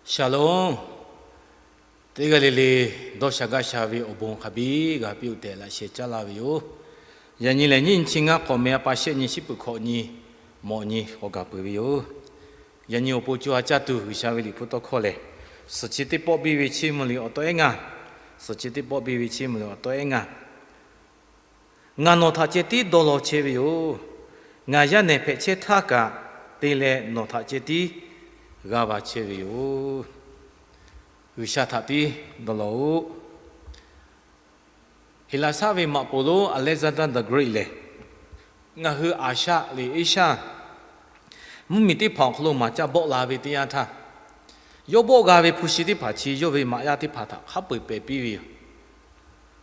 Shalom. Teˇ g'aˇ le le dawˇ sha gaˇ sha ve awˬ bon hk'a biˇ g'a piˇ-oˆ tehꞈ laꞈ sheh caˉ laˇ ve yoˬ. Yaꞈ nyi lehˬ, nyiˇ nyi chi ngaˇ k'awꞈ meh a pa shehˆ nyi shiˉ peuˬ hkawꞈ nyi mawꞈ nyi k'awꞈ gaˬ peuˬ ve yoˬ. Yaꞈ nyi awˬ pon co ha caˇ tuˬ G'uiˬsha ve liꞈ hpu tawˇ hkawˇ lehˬ, Suhˍ chi teˇ pawˆ biˇ ve chiˇ mvuh liꞈ awˬ taw ehˉ ngaˇ, Suhˍ chi teˇ pawˆ biˇ ve chiˇ mvuh liꞈ awˬ taw ehˉ ngaˇ. Ngaˬ nawˬ htaꞈ ceh tiˉ dawˇ law chehˇ ve yoˬ. Ngaˬ yaˇ nehˬ hpehꞈ chehˇ htaˇ kaꞈ te leh nawˬ htaꞈ ceh tiˉ g'aˇ va chehˇ ve yoˬ. G'uiˬsha htaꞈ tiˉ dawˇ law-oˆ. Heˍlaˍsaˆ ve maꞈ poˍ lonˉ Alexander the Great lehˬ, ngaˬ hui Aˍsha leh Asia mvuhˇmiˬ teˇ hpaˍ awˬ hk'aw lo maˍ caˇ bawˆ la ve teˇ yanˇ htaˇ, yawˇ bawˆ g'a ve hpu shi teˇ hpaˍ chi yawˇ ve maꞈ yaˇ teˇ hpaˍ htaꞈ hk'a peu-eˬ pehˬ piˇ ve yoˬ.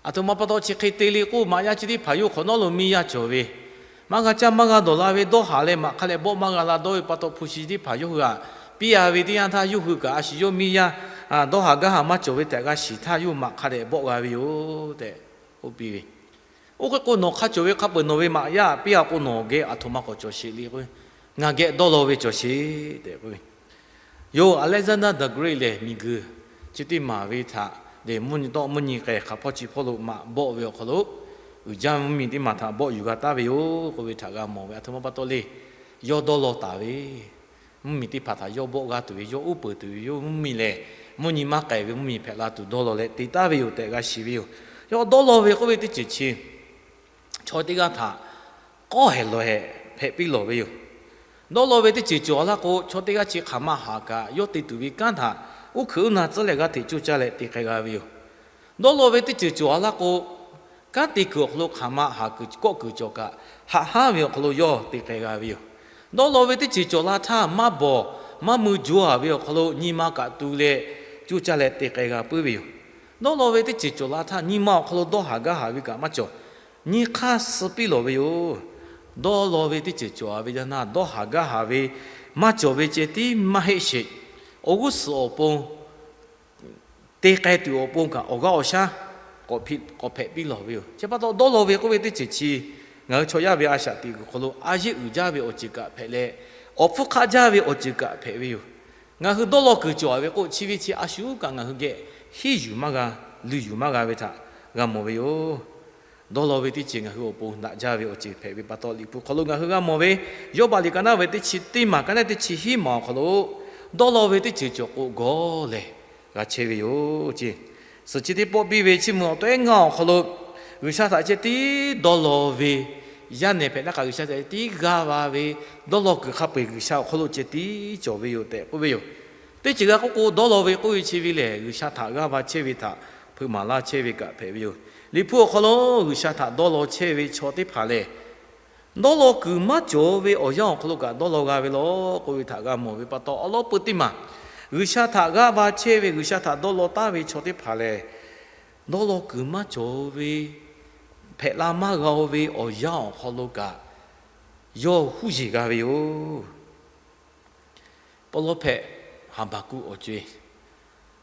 Aˬ htoꞈ ma pa taw chi hk'e te le k'o, maꞈ yaˇ chi teˇ hpaˍ yawˇ hk'awꞈ nawˉ lo miˇ yaˇ cawˬ ve, maˇ g'a caˇ maˇ g'a dawˬ la ve dawˇ haˍ leh maꞈ hk'a dehꞈ bawˆ maˇ g'a la dawˇ ve pa taw, hpu shi chi teˇ hpaˍ yawˇ hui htaꞈ piˇ a ve teˇ yanˇ htaˇ, yawˇ hui kaꞈ a shu yawˇ miˇ yaˇ dawˇ haˍ gaˇ haˍ maˇ cawˬ ve tehꞈ g'a shiˍ htaˇ, yawˇ hui maꞈ hk'a dehꞈ bawˆ g'a ve yoˬ tehꞈ k'oˆ piˇ ve. Oˇ hk'e k'o, nawˬ hk'a cawˬ ve hk'a peu-eˬ nawˬ ve maꞈ yaˇ piˇ a k'o, nawˬ geh aˬ htoꞈ ma k'awꞈ cawˬ sheˍ le k'o, ngaˬ geh dawˇ law ve cawˬ sheˍ tehꞈ k'oˆ ve. Yoˬ, Alexander the Great lehˬ, miˬguiˬ chi teˇ maˬ ve htaꞈ lehˬ, mvuhˇ nyi tawˆ mvuhˇ nyi k'ai hk'aˬ hpawˇ chi hpawˇ lo maꞈ bawˆ ve awˬ hk'aw lo, uiˍ jaˇ mvuhˇmiˬ teˇ maˬ htaꞈ bawˆ yuˬ g'a taˍ ve yoˬ k'oˆ ve htaꞈ g'a mawˬ ve. Aˬ htoꞈ ma pa taw le, yawˇ dawˇ law taˍ ve, mvuhˇmiˬ teˇ hpaˍ htaꞈ yawˇ bawˆ g'a tuˬ ve, yawˇ uˉ peunˍ tuˬ ve, yawˇ mvuhˇmiˬ lehˬ, mvuhˇ nyi maˇ k'ai ve mvuhˇmiˬ hpehꞈ la tuˬ dawˇ law leh te taˍ ve yoˬ tehꞈ g'a shiˍ ve yoˬ. Yawˇ dawˇ law ve k'oˆ ve teˇ ceuˬ chi chaw teˇ g'aˇ htaꞈ k'awˇ hehˍ lawˬ hehˍ hpehꞈ piˇ lawˬ ve yoˬ. Dawˇ law ve teˇ ceuˬ cawˬ a laˇ k'o, chaw teˇ g'aˇ chi hk'aˬ ma haˍ kaꞈ yawˇ te tuˬ ve kanˉ htaꞈ uˉ hkuiꞈ uˉ na tcuhˉ leh g'aˇ hteꞈ coˇ caˇ leh te k'ai g'a ve yoˬ. Dawˇ law ve teˇ ceuˬ cawˬ a laˇ k'o, kanˉ te kuiˬ awˬ hk'aw lo hk'aˬ ma haˍ kuiˬ kawˆ kuiˬ cawˬ kaꞈ, haꞈ haˉ ve awˬ hk'aw lo yawˇ te k'ai g'a ve yoˬ. Dawˇ law ve teˇ ceuˬ cawˬ la htaˇ, maˇ bawˬ maˇ mui jaw a ve awˬ hk'aw lo nyi ma kaꞈ tu leh coˇ caˇ leh te k'ai g'a puiˉ ve yoˬ. Dawˇ law ve teˇ ceuˬ cawˬ la htaˇ, nyi ma awˬ hk'aw lo dawˇ haˍ gaˇ haˍ ve kaꞈ maˇ cawˬ, nyi hk'aˇ suh piˇ lawˬ ve yoˬ. Dawˇ law ve teˇ ceuˬ cawˬ a ve yaˇ naˇ, dawˇ haˍ gaˇ haˍ ve maˇ cawˬ ve ceh tiˉ maˇ heˆ sheˍ, awˬ g'uˇ suhˍ awˬ pon te k'ai tuˬ awˬ pon kaꞈ awˬ g'aˇ awˬ shaˉ k'awꞈ hpehꞈ piˇ lawˬ ve yoˬ. Chi pa taw, dawˇ law ve k'oˆ ve teˇ ceuˬ chi ngaˬ hui chaw yaˇ ve a shaꞈ teꞈ kuiˬ hk'aw lo a yeˆ uiˍ jaˇ ve awˬ ceuˬ kaꞈ hpehꞈ leh, awˬ hpfuhˇ hk'aˆ jaˇ ve awˬ ceuˬ kaꞈ hpehꞈ ve yoˬ. Ngaˬ hui dawˇ law kuiˬ cawˬ a ve k'o, chi ve chi a shu kaꞈ ngaˬ hui geh hiˉ yuˬ maˇ g'a, luˬ yuˬ maˇ g'a ve htaꞈ g'a mawˬ ve yoˬ. Dawˇ law ve teˇ ceuˬ ngaˬ hui awˬ pon daꞈ jaˇ ve awˬ ceuˬ hpehꞈ ve pa taw, liꞈ hpu hk'aw lo ngaˬ hui g'a mawˬ ve, Yawˇbaˆ liꞈ ka naˉ ve teˇ chi teˇ maˬ, ka naˉ teˇ chi hiˉ maˬ awˬ hk'aw lo, dawˇ law ve teˇ ceuˬ cawˬ k'o, gawˇ lehˬ g'a chehˇ ve yoˬ ce. Suhˍ chi teˇ pawˆ biˇ ve chiˇ mvuh awˬ taw ehˉ ngaˇ awˬ hk'aw lo, G'uiˬsha htaꞈ ceh tiˉ dawˇ law ve, yaˇ nehˬ hpehꞈ taˇ kaꞈ G'uiˬsha htaꞈ ceh tiˉ g'aˇ va ve, dawˇ law kuiˬ hk'a peu-eˬ G'uiˬsha awˬ hk'aw lo ceh tiˉ cawˬ ve yoˬ tehꞈ k'oˆ ve yoˬ. Teˇ ceuˬ g'a k'oˆ k'o, dawˇ law ve k'oˆ ve chi ve lehˬ, G'uiˬsha htaꞈ g'aˇ va chehˇ ve htaꞈ hpeuꞈ maˍ laˇ chehˇ ve kaꞈ hpehꞈ ve yoˬ. Liꞈ hpu awˬ hk'aw lo G'uiˬsha htaꞈ dawˇ law chehˇ ve chaw teˇ hpaˍ lehˬ, dawˇ law kuiˬ maˇ cawˬ ve awˬ yanˇ awˬ hk'aw lo kaꞈ dawˇ law g'a ve law k'oˆ ve htaꞈ g'a mawˬ ve pa taw, awˬ lawn peu teˇ maˬ G'uiˬsha htaꞈ g'aˇ va chehˇ ve, G'uiˬsha htaꞈ dawˇ law taˍ ve chaw teˇ hpaˍ lehˬ, dawˇ law kuiˬ maˇ cawˬ ve, hpehꞈ la maˇ g'a-o ve awˬ yanˇ awˬ hk'aw lo kaꞈ yawˇ huˉ yeˬ g'a ve yoˬ. Pawˇlawˇ hpehꞈ Haˍbaˍkuˆ awˬ co-e,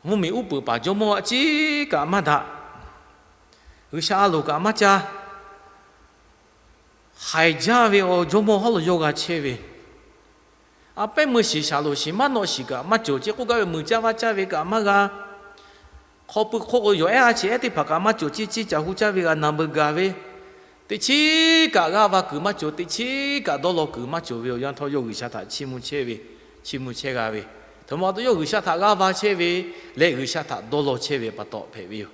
mvuhˇmiˬ uˉ peunˍ paˍ jawˇmawˇ a ciˉ kaꞈ maˇ daꞈ, G'uiˬsha a loˍ kaꞈ maˇ caˇ, haiˬ jaˇ ve awˬ jawˇmawˇ hawˉ lo yawˇ g'a chehˇ ve, a pehˉ meuˇ shiˍ shaˍ loˍ shiˍ maˇ nawˆ shiˍ kaꞈ maˇ cawˬ, chi k'oˆ gaˇ ve meuˬ caˇ vaˇ caˇ ve kaꞈ maˇ g'a, hk'aw pui hk'oˆ k'o yawˬ ehˉ a chi ehˉ teˇ hpaˍ kaꞈ maˇ cawˬ, ciˇ ciˇ caˬ hu caˇ ve g'a na beuꞈ gaˬ ve, teꞈ chiˉ kaꞈ g'aˇ va kuiˬ maˇ cawˬ, teꞈ chiˉ kaꞈ dawˇ law kuiˬ maˇ cawˬ ve awˬ yanˇ htawˇ, yawˇ G'uiˬsha htaꞈ chiˇ mvuh chehˇ ve, chiˇ mvuh chehˇ g'a ve, htoꞈ ma pa taw yawˇ G'uiˬsha htaꞈ g'aˇ va chehˇ ve leh G'uiˬsha htaꞈ dawˇ law chehˇ ve pa taw hpehꞈ ve yoˬ.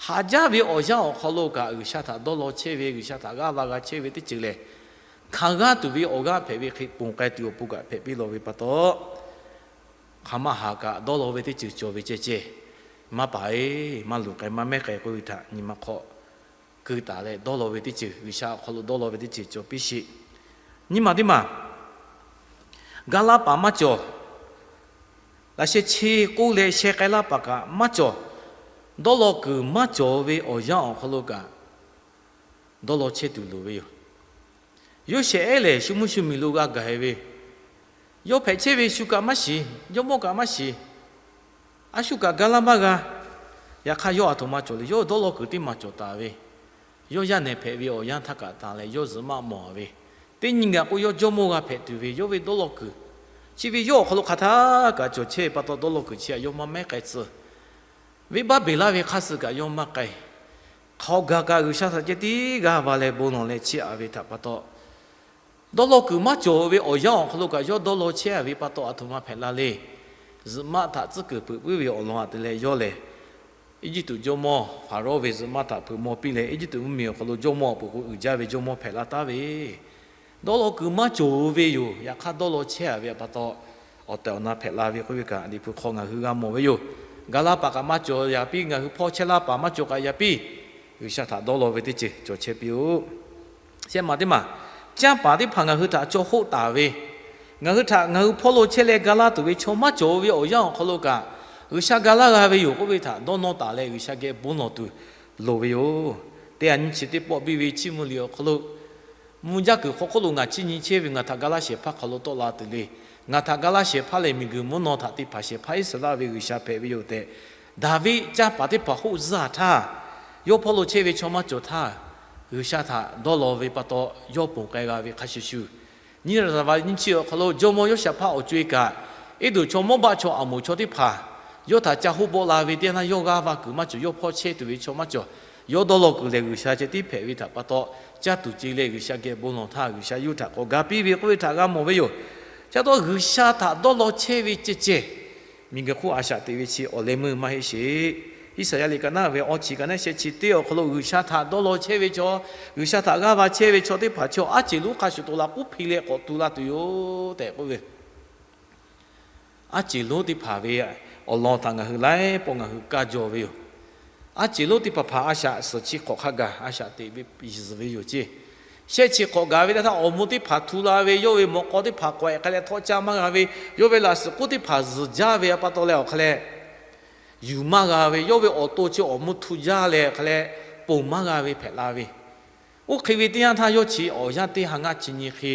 Haˍ jaˇ ve awˬ yanˇ awˬ hk'aw lo kaꞈ G'uiˬsha htaꞈ dawˇ law chehˇ ve, G'uiˬsha htaꞈ g'aˇ va g'a chehˇ ve teˇ ceuˬ lehˬ, hkanˍ g'aˇ tuˬ ve awˬ g'aˇ hpehꞈ ve hk'e, ponˬ k'ai tuˬ awˬ pon kaꞈ hpehꞈ piˇ lawˬ ve pa taw, hk'aˬ ma haˍ kaꞈ dawˇ law ve teˇ ceuˬ cawˬ ve ceh ceh, maˇ paˍ-e, maˇ luˬ k'ai, maˇ mehˉ k'ai k'oˆ ve htaꞈ nyi ma hk'aw keu taˍ leh, dawˇ law ve teˇ ceuˬ, G'uiˬsha awˬ hk'aw lo dawˇ law ve teˇ ceuˬ cawˬ piˇ sheˍ. Nyi ma teˇ maˬ, gaˇ laˇ paˍ maˇ cawˬ, laꞈ sheh chi k'oˆ leh sheh k'ai laˇ paˍ kaꞈ maˇ cawˬ, dawˇ law kuiˬ maˇ cawˬ ve awˬ yanˇ awˬ hk'aw lo kaꞈ dawˇ law chehˇ tuˬ loˍ ve yoˬ. Yoˇsehꞈ ehˉ lehˬ, shu mvuhˇ shu miˬ lo g'a gaˬ-e ve, yawˇ hpehꞈ chehˇ ve shu kaꞈ maˇ shiˍ, jawˇmawˇ kaꞈ maˇ shiˍ, a shu kaꞈ gaˇ laˇ maˇ g'a. Yaꞈ hk'aˇ yawˇ aˬ htoꞈ ma cawˬ le, yawˇ dawˇ law kuiˬ teˇ maˬ cawˬ taˍ ve, yawˇ yaˇ nehˬ hpehꞈ ve awˬ yanˇ htaˇ kaꞈ tanˬ leh yawˇ zuhꞈ maˆ mawˬ ve, teˇ nyi gaˬ k'o yawˇ jawˇmawˇ g'a hpehꞈ tuˬ ve, yawˇ ve dawˇ law kuiˬ Chi ve yawˇ awˬ hk'aw lo hk'aˬ htaˇ kaꞈ cawˬ chehˇ ve pa taw, dawˇ law kuiˬ chi aꞈ yawˇ maˇ mehˉ k'ai tcuh. Venˇbaˆ beˬ laˇ ve hk'aˇ suh kaꞈ yawˇ maˇ k'ai. Hk'aˬ gaˬ kaꞈ G'uiˬsha htaꞈ ceh tiˉ g'aˇ va leh bon lawˬ leh chehˇ-a ve htaꞈ pa taw, dawˇ law kuiˬ maˇ cawˬ ve awˬ yanˇ awˬ hk'aw lo kaꞈ yawˇ dawˇ law chehˇ-a ve pa taw, aˬ htoꞈ ma hpehꞈ la le. Zuhꞈ maˆ htaꞈ tcuhˉ kuiˬ peuꞈ puiˉ ve awˬ lawn htaꞈ te leh yawˇ lehˬ, Eˇjiˇtuꞈ jawˇmawˇ Hpaˍrawˇ ve zuhꞈ maˆ htaꞈ hpeuꞈ maw piˇ leh, Eˇjiˇtuꞈ mvuhˇmiˬ awˬ hk'aw lo jawˇmawˇ awˬ pon k'o uiˍ jaˇ ve jawˇmawˇ hpehꞈ la taˉ ve, dawˇ law kuiˬ maˇ cawˬ ve yoˬ. Yaꞈ hk'aˇ dawˇ law chehˇ-a ve pa taw, awˬ tehˬ awˬ na hpehꞈ la ve k'oˆ ve kaꞈ, Liꞈ hpu hk'aw ngaˬ hui g'a mawˬ ve yoˬ. Ga laˇ paˍ kaꞈ maˇ cawˬ yaꞈ piˇ, ngaˬ hui hpawˇ chehˇ laˇ paˍ maˇ cawˬ kaꞈ yaꞈ piˇ, G'uiˬsha htaꞈ dawˇ law ve teˇ ceuˬ cawˬ chehˇ piˇ-oˆ. Shehˆ maˬ teˇ maˬ, canˇ paˍ teˇ hpaˍ ngaˬ hui htaꞈ caw hoˆ taˍ ve, ngaˬ hui htaꞈ ngaˬ hui hpawˇ lo chehˇ leh ga laˇ tuˬ ve chaw maˇ cawˬ ve awˬ yanˇ awˬ hk'aw lo kaꞈ, G'uiˬsha ga laˇ g'a ve yoˬ k'oˆ ve htaꞈ dawˇ nawˇ taˍ leh G'uiˬsha geh bon lawˬ tuˬ loˍ ve yoˬ. Teˇ g'aˇ nyiˇ chi teˇ pawˆ biˇ ve chiˇ mvuh liꞈ awˬ hk'aw lo, mvuh jaˇ kuiˬ hk'aw hk'oˆ lo ngaˬ chiˇ nyi chehˇ ve ngaˬ htaꞈ ga laˇ shehˍ hpaˇ hk'aw lo tawˆ la tuˬ le. Ngaˬ htaꞈ ga laˇ shehˍ hpaˇ lehˬ, miˬguiˬ mvuhˇ naw htaꞈ te hpanˍ shehˍ hpaˇ Iˉsaˍreˍlaˆ ve G'uiˬsha hpehꞈ ve yoˬ tehꞈ, Daˍviˆ canˇ paˍ teˇ hpaˍ hoˆ zuhˇ-a htaˇ, yawˇ hpawˇ lo chehˇ ve chaw maˇ cawˬ htaˇ, G'uiˬsha htaꞈ dawˇ law ve pa taw, yawˇ ponˬ k'ai g'a ve hk'a shuˍ shuˍ, nyiˇ raˍzaˍvaˍ nyiˇ chi awˬ hk'aw lo jawˇmawˇ Yoˇshaˍhpaˆ awˬ co-e kaꞈ, Eˇdoˍ chaw Mawˇbaˆ chaw Aˍmoˍ chaw teˇ hpaˍ yawˇ htaꞈ ca hoˆ bawˆ la ve teˇ yanˇ htaˇ, yawˇ g'aˇ va kuiˬ maˇ cawˬ, yawˇ hpawˇ chehˇ tuˬ ve chaw maˇ cawˬ. Yawˇ dawˇ law kuiˬ lehˬ, G'uiˬsha ceh tiˉ hpehꞈ ve htaꞈ pa taw, caˇ tuˬ ce leh G'uiˬsha geh bon lawˬ htaˇ, G'uiˬsha yawˇ htaꞈ k'awꞈ ga piˇ ve k'oˆ ve htaꞈ g'a mawˬ ve yoˬ. Chi pa taw, G'uiˬsha htaꞈ dawˇ law chehˇ ve ceh ceh, miˬguiˬ hk'oˆ a shaꞈ teꞈ ve chi awˬ leh meuˇ maˇ heˆ sheˍ. Iˉsaˍyaˆ liꞈ ka naˉ ve awˇ chi ka naˉ shehˆ chi teˇ awˬ hk'aw lo, G'uiˬsha htaꞈ dawˇ law chehˇ ve chaw, G'uiˬsha htaꞈ g'aˇ va chehˇ ve chaw teˇ hpaˍ chaw aˉ ceˬ lonˉ hk'a shuˍ to la k'oˆ hpiˇ leh k'awꞈ tu la tuˬ yoˬ tehꞈ k'oˆ ve. Aˉ ceˬ lonˉ teˇ hpaˍ ve awˬ lawn htaꞈ ngaˬ hui laiˉ pawˆ ngaˬ hui kaˇ jaw ve yoˬ. Aˉ ceˬ lonˉ teˇ hpaˍ hpaˍ a shaꞈ suhˍ chi hk'awꞈ hk'a gaˬ a shaꞈ teꞈ ve zuhˬ ve yoˬ ceˇ. Shehˆ chi hk'awꞈ gaˬ ve teˇ htaˇ, awˬ mvuh teˇ hpaˍ htu la ve, yawˇ ve mawꞈ k'aw teˇ hpaˍ k'awꞈ-e k'ai leh htawˆ caˇ maˇ g'a ve, yawˇ ve laꞈ suhˍ k'oˆ teˇ hpaˍ zuhˬ jaˇ ve pa taw leh awˬ hk'a leh, yuˬ maˇ g'a ve, yawˇ ve awˬ to chi awˬ mvuh htu jaˇ leh awˬ hk'a leh, ponˬ maˇ g'a ve hpehꞈ la ve. Oˇ hk'e ve teˇ yanˇ htaˇ, yawˇ chi awˬ yanˇ teˇ ha ngaˇ chi nyi hk'e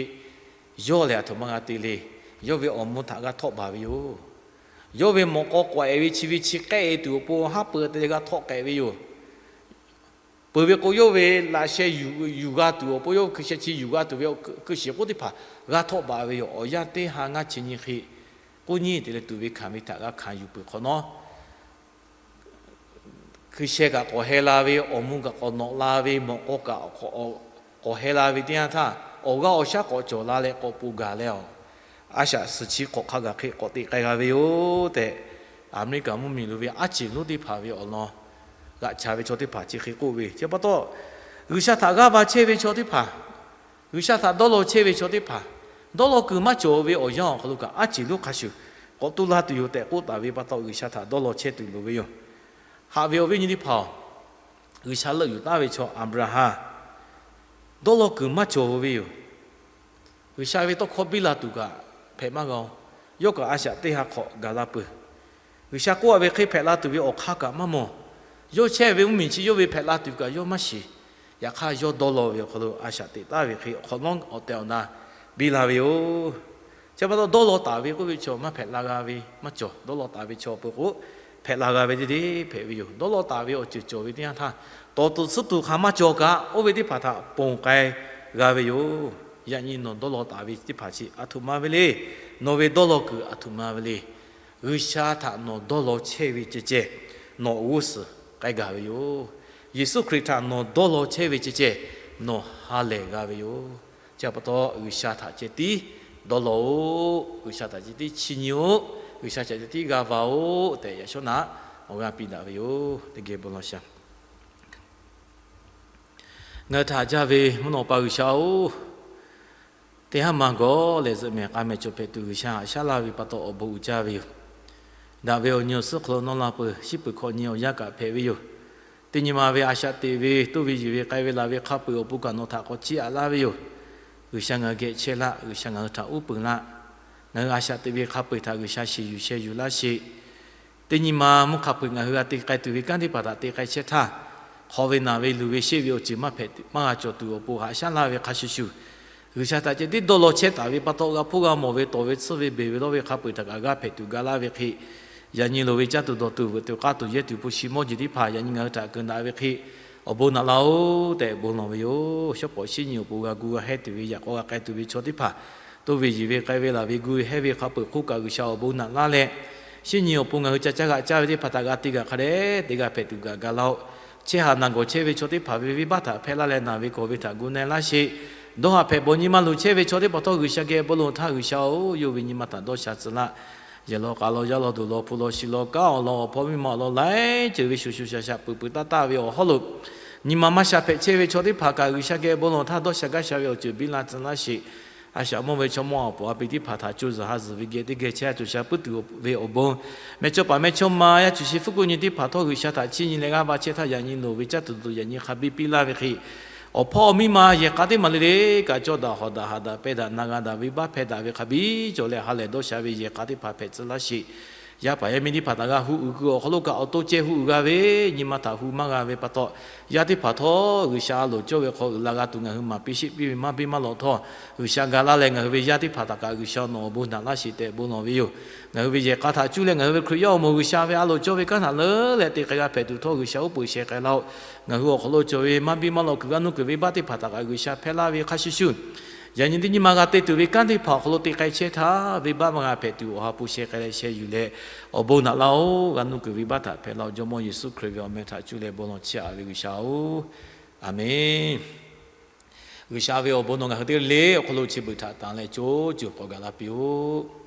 yawˇ lehˬ aˬ htoꞈ ma g'a te le. Yawˇ ve awˬ mvuh htaꞈ g'a htawˆ baˬ ve yoˬ. Yawˇ ve mawꞈ k'aw k'awꞈ-e ve chi ve chi k'ehˆ-e tuˬ awˬ pon, haˉ pui te leh g'a htawˆ k'ehꞈ ve yoˬ. Peuˬ ve k'o, yawˇ ve laꞈ sheh yuˬ g'a tuˬ awˬ pon, yawˇ hkui sheh chi yuˬ g'a tuˬ ve hkui shiˍ k'oˆ teˇ hpaˍ g'a htawˆ baˬ ve yoˬ. Awˬ yanˇ teˇ ha ngaˇ chi nyi hk'e k'oˆ nyi te leh tuˬ ve hkanˍ ve htaꞈ g'a hkanˍ yuˬ peuˬ hk'awꞈ nawˉ, hkui sheh kaꞈ k'awꞈ heh la ve, awˬ mvuh kaꞈ k'awꞈ nawꞈ la ve, mawꞈ k'aw kaꞈ k'awꞈ heh la ve teˇ yanˇ htaˇ, awˬ g'aˇ awˬ shaˉ k'awꞈ cawˬ la leh k'awꞈ poˬ gaˬ leh, a shaꞈ suhˍ chi hk'awꞈ hk'a gaˬ hk'e k'awꞈ teꞈ k'ai g'a ve yoˬ tehꞈ, Aˍmeˍriˆkaˍ mvuhˇmiˬ lo ve aˉ ceˬ lonˉ teˇ hpaˍ ve awˬ lawn g'aꞈ cha ve chaw teˇ hpaˍ chi hk'e k'oˆ ve. Chi pa taw, G'uiˬsha htaꞈ g'aˇ va chehˇ ve chaw teˇ hpaˍ, G'uiˬsha htaꞈ dawˇ law chehˇ ve chaw teˇ hpaˍ, dawˇ law kuiˬ maˇ cawˬ ve awˬ yanˇ awˬ hk'aw lo kaꞈ, aˉ ceˬ lonˉ hk'a shuˍ k'awꞈ tu la tuˬ yoˬ tehꞈ k'oˆ taˍ ve pa taw, G'uiˬsha htaꞈ dawˇ law chehˇ tuˬ loˍ ve yoˬ. Haꞈ ve awˬ viˉ awˬ nyi teˇ hpaˍ-oˬ, G'uiˬsha leuˆ yuˬ taˍ ve chaw Aˍbraˍhanˍ dawˇ law kuiˬ maˇ cawˬ ve yoˬ. G'uiˬsha ve tawˇ hkawˇ biˇ la tuˬ kaꞈ hpehꞈ maˇ g'a-oˬ. Yawˇ kaꞈ a shaꞈ teˇ ha hk'awꞈ gaˬ la peuˬ. G'uiˬsha k'oˆ-a ve hk'e hpehꞈ la tuˬ ve awˬ hk'aˇ kaꞈ maˇ mawˬ. Yawˇ chehˇ ve mvuhˇmiˬ chi yawˇ ve hpehꞈ la tuˬ kaꞈ yawˇ maˇ shiˍ. Yaꞈ hk'aˇ, yawˇ dawˇ law ve awˬ hk'aw lo a shaꞈ teꞈ taˍ ve hk'e awˬ hk'awꞈ nawˉ awˬ tehˬ awˬ na biˇ la ve yoˬ. Chi pa taw, dawˇ law taˍ ve k'oˆ ve chaw maˇ hpehꞈ la g'a ve maˇ cawˬ. Dawˇ law taˍ ve chaw peuˬ k'o, hpehꞈ la g'a ve teˇ deˇ hpehꞈ ve yoˬ. Dawˇ law taˍ ve awˬ ceuˬ cawˬ ve teˇ yanˇ htaˇ, tawˍ tuˬ tsuhˇ tuˬ hk'aˬ maˇ cawˬ kaꞈ, oˇ ve teˇ hpaˍ htaꞈ ponˬ k'ai g'a ve yoˬ. Yaꞈ nyi nawˬ dawˇ law taˍ ve teˇ hpaˍ chi aˬ htoꞈ ma ve le. Nawˬ ve dawˇ law kuiˬ aˬ htoꞈ ma ve le. G'uiˬsha htaꞈ nawˬ dawˇ law chehˇ ve ceh ceh, nawˬ awˬ g'uˇ suhˍ k'ai gaˬ ve yoˬ. Yeˍsuˆ Hkriꞈ htaꞈ nawˬ dawˇ law chehˇ ve ceh ceh, nawˬ ha lehˬ g'a ve yoˬ. Chi pa taw, G'uiˬsha htaꞈ ceh tiˉ dawˇ law-oˬ. G'uiˬsha htaꞈ ceh tiˉ chiˇ nyi-oˆ. G'uiˬsha htaꞈ ceh tiˉ g'a va-oˆ tehꞈ, yaꞈ shawˉ naꞈ awˬ g'aˇ piˇ daꞈ ve yoˬ. Teˇ geh bon lawˬ shaˍ. Ngaˬ hui htaꞈ haꞈ jaˇ ve mvuhˇ naw pa G'uiˬsha-oˬ, teˇ haˉ ma gawˬ leh zuhꞈ mehˍ k'a mehˍ cawˬ hpehꞈ tuˬ, G'uiˬsha haꞈ shaˉ laˇ ve pa taw awˬ bon uiˍ jaˇ ve yoˬ. Daꞈ ve awˬ nyi awˬ suhˉ hk'aw lo nawˇ la peuˬ, shiˉ peuˬ hkawꞈ nyi awˬ yanˇ kaꞈ hpehꞈ ve yoˬ. Teˇ nyi ma ve a shaꞈ teꞈ ve, toˇ ve yuˬ ve, k'ai ve laˬ ve hk'a peu-eˬ awˬ pon kaꞈ nawˬ htaꞈ k'awꞈ chiˇ aꞈ laˇ ve yoˬ. G'uiˬsha ngaˬ hui geh chehˇ laˇ, G'uiˬsha ngaˬ hui htaꞈ uˉ peunˍ laˇ. Ngaˬ hui a shaꞈ teꞈ ve hk'a peu-eˬ htaꞈ G'uiˬsha shiˍ yuˬ sheh yuˬ laˇ sheˍ. Teˇ nyi ma mvuhˇ hk'a peu-eˬ ngaˬ hui g'a te k'ai tuˬ ve kanˉ teˇ hpaˍ htaꞈ te k'ai chehˇ htaˇ, hk'aw ve naˬ ve luˬ ve sheˆ ve awˬ ceuˬ maˇ hpehꞈ maˇ g'a cawˬ tuˬ awˬ pon haꞈ shaˉ laˇ ve hk'a shuˍ shuˍ, G'uiˬsha htaꞈ ceh tiˉ dawˇ law chehˇ taˍ ve pa taw, g'a hpuˇ g'a mawˬ ve, tawˍ ve tsuhˇ ve, beˬ ve lawˇ ve hk'a peu-eˬ htaꞈ kaꞈ g'a hpehꞈ tuˬ ga laˇ ve hk'e, yaꞈ nyi loˍ ve caˇ tuˬ dawˬ tuˬ veuꞈ tuˬ k'aˇ tuˬ yehˇ tuˬ hpu shi mawˇ jeˬ teˇ hpaˍ yaꞈ nyi ngaˬ hui htaꞈ keunˍ daꞈ ve hk'e, awˬ bon naꞈ laˇ-oˆ tehꞈ bon lawˬ ve yoˬ. Shawˉ pawˍ shiˉ nyi awˬ pon g'a gu g'a heh tuˬ ve, yaꞈ k'aw g'a k'ai tuˬ ve chaw teˇ hpaˍ Oˇ ve yiˬ ve k'ai ve laˬ ve gu ve hehˉ ve hk'a peuˬ hk'oˆ kaꞈ G'uiˬsha awˬ bon naꞈ laˇ leh, shinˉ nyi awˬ pon ngaˬ hui ca caˇ g'aꞈ caˇ ve teˇ hpaˍ htaꞈ g'a te gaˬ hk'a dehꞈ te g'a hpehꞈ tuˬ gaˬ ga laˇ-oˆ. Chehˇ haˍ naˬ gawˬ chehˇ ve chaw teˇ hpaˍ ve venˇbaˆ htaꞈ hpehˇ laˇ leh naˬ ve kawˬ ve htaꞈ gu na-e laˇ sheˍ. Dawˇ haˍ hpehꞈ bawˬ nyi ma luˬ chehˇ ve chaw teˇ hpaˍ htawˇ G'uiˬsha geh bon lawˬ htaˇ G'uiˬsha-oˬ, yawˇ ve nyi ma htaꞈ dawˇ sha tcuh laˇ. Yehˬ law k'a law yaˇ law duˬ law hpu law shi law kanˉ awˬ lawn awˬ hpawˇ miˇ ma awˬ lawn laiˉ ceuˬ ve shuˍ shuˍ shaˍ shaˍ peuˬ peuˬ taˇ taˇ ve awˬ hawˉ lo nyi ma maˇ sha hpehꞈ chehˇ ve chaw teˇ hpaˍ kaꞈ G'uiˬsha geh bon lawˬ htaˇ dawˇ sha gaˇ sha ve awˬ ceuˬ biˇ la tcuh laˇ sheˍ. A shaꞈ mawˇ ve chaw mawˇ awˬ pon a pi teˇ hpaˍ htaꞈ co zuhˬ ha zuhˬ ve geh teˇ geh chehˇ a tuˬ sha puiˉ tuˬ ve awˬ bon, mehˬ chawˇ paˍ mehˬ chawˇ ma yaˇ cuˬ shi fuˉ kuˆ nyi teˇ hpaˍ htawˇ G'uiˬsha htaꞈ chiˇ nyi leh g'aˇ va chehˇ htaˇ yaꞈ nyi loˍ ve caˇ tuˬ tuˬ yaꞈ nyi hk'a biˇ piˇ laˇ ve hk'e, awˬ hpawˇ awˬ miˇ ma yehˬ k'a teˇ maˬ le le kaꞈ cawˇ daꞈ hawˍ daꞈ haꞈ daꞈ pehˇ daꞈ na g'a daꞈ ve baˆ hpehˇ daꞈ ve hk'a biˇ cawˬ leh ha lehˬ dawˇ sha ve yehˬ k'a teˇ hpaˍ hpehꞈ tcuh laˇ sheˍ. Yaˇ paˍ yaˇ miˇ teˇ hpaˍ htaꞈ g'a hu uiˍ kuiˬ awˬ hk'aw lo kaꞈ awˬ to ceh hu uiˍ g'a ve, nyi ma htaꞈ hu maˇ g'a ve pa taw, yaˇ teˇ hpaˍ htawˇ G'uiˬsha a loˍ cawˇ ve hk'aw uiˍ la g'a tuˬ ngaˬ hui maˍ piˇ sheˆ piˇ ve maˇ biˇ maˇ lawꞈ htawˇ, G'uiˬsha ga laˇ leh ngaˬ hui ve yaˇ teˇ hpaˍ htaꞈ kaꞈ G'uiˬsha nawˬ awˬ bon naꞈ laˇ sheˍ tehꞈ bon lawˬ ve yoˬ. Ngaˬ hui ve yehˬ k'a htaꞈ cuˇ leh ngaˬ hui ve Hkriꞈ yaˇ awˬ moˍ G'uiˬsha ve a loˍ cawˇ ve kanˉ htaꞈ leuˉ leh te k'ai g'a hpehꞈ tuˬ htawˇ G'uiˬsha uˉ peunˍ sheh k'ai laˇ-oˆ. Ngaˬ hui awˬ hk'aw lo cawˬ ve maˇ biˇ maˇ lawꞈ kuiˬ g'a nuˇ kuiˬ venˇbaˆ teˇ hpaˍ htaꞈ kaꞈ G'uiˬsha hpehˇ laˇ ve hk'a shuˍ shuˍ, yaꞈ nyi teˇ nyi ma g'a te tuˬ ve kanˉ teˇ hpaˍ awˬ hk'aw lo te k'ai chehˇ htaˇ, venˇbaˆ maˇ g'a hpehꞈ tuˬ awˬ ha hpu sheh k'ai leh sheh yuˬ leh, awˬ bon naꞈ laˇ-oˆ. G'a nuˇ kuiˬ venˇbaˆ htaꞈ hpehˇ laˇ-oˆ. Jawˇmawˇ Yeˍsuˆ Hkriꞈ ve awˬ meh htaꞈ cuˇ leh bon lawˬ chehˇ-a ve G'uiˬsha-oˬ, Aˍmenˇ. G'uiˬsha ve awˬ bon nawˬ ngaˬ hui teˇ g'aˇ le awˬ hk'aw lo chi beuꞈ htaꞈ tanˬ leh co cuˬ k'awꞈ gaˬ la piˇ-oˆ.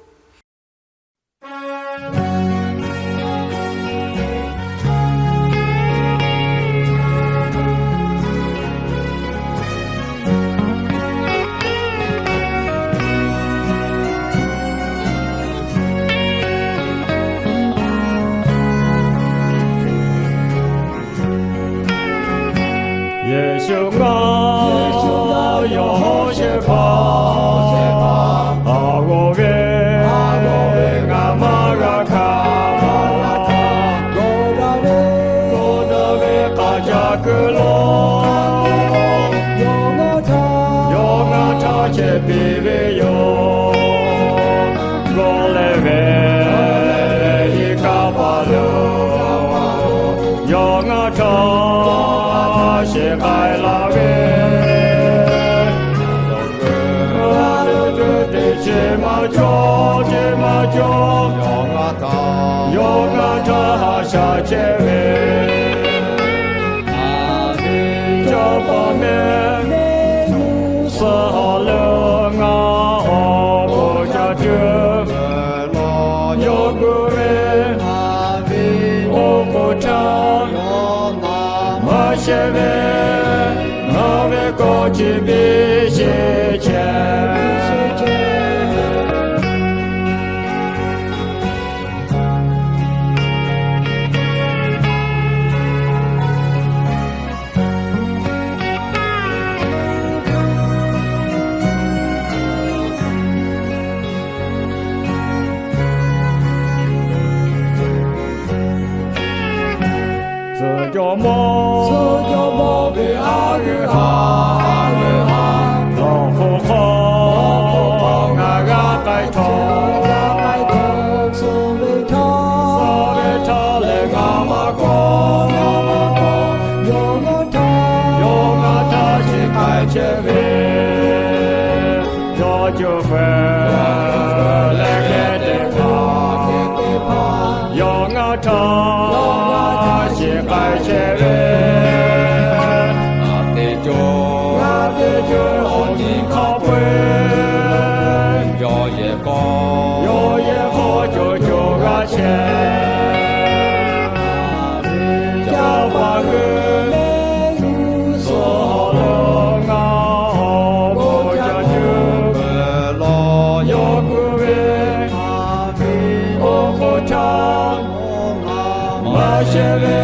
Yeˍsuˆ ngaˬ yawˇ hawˉ shehˍ hpaˇ, a g'awˬ ve ngaˬ maˇ g'a hkanˍ. Gawˬ daꞈ ve k'a caˇ kuiˬ lo yawˇ ngaˬ htaˇ chehˇ piˇ ve yoˬ. Gawˬ leh ve hiˉ kaˆ paˍ lo yawˇ ngaˬ htaˇ sheˍ k'ai laˇ ve, teˇ ceuˬ maˇ cawˬ, teˇ maˇ cawˬ, yawˇ ngaˬ htaˇ haꞈ shaˍ chehˇ ve, cawˇ paˍ mehˆ suh haˍ leuˬ ngaˬ awˬ bon ca tuˬ, yawˇ gu ve oˇ k'oˍ htaˇ maˇ shehˍ ve, ngaˬ ve kawˆ chi biˇ sheˍ chehˇ. Tcuh jawˇ mawˇ, tcuh jawˇ mawˇ ve a g'euˆ ha, a g'euˆ ha, dawˇ hk'oˆ hk'aw ngaˬ g'a k'ai htawˇ, tcuh ve htawˇ, tcuh ve htawˇ lehˬ ngaˬ maˇ kawˆ, ngaˬ maˇ kawˆ, yawˇ ngaˬ htaˇ, yawˇ ngaˬ htaˇ chi k'ai chehˇ ve, yawˇ cuˇ feu leh geh teˇ hpaˍ, yawˇ ngaˬ htaˇ chi k'ai chehˇ ve, ngaˬ teˇ ceuˬ, ngaˬ teˇ ceuˬ awˬ nyi hk'a peu-e, yawˇ yehˬ k'aw, yawˇ yehˬ k'aw cawˬ cawˬ g'a chehˇ. Ca pa hui suh haˍ leuˬ ngaˬ awˬ bon ca tuˬ, yawˇ gu ve oˇ k'oˍ htaˇ maˇ shehˍ ve,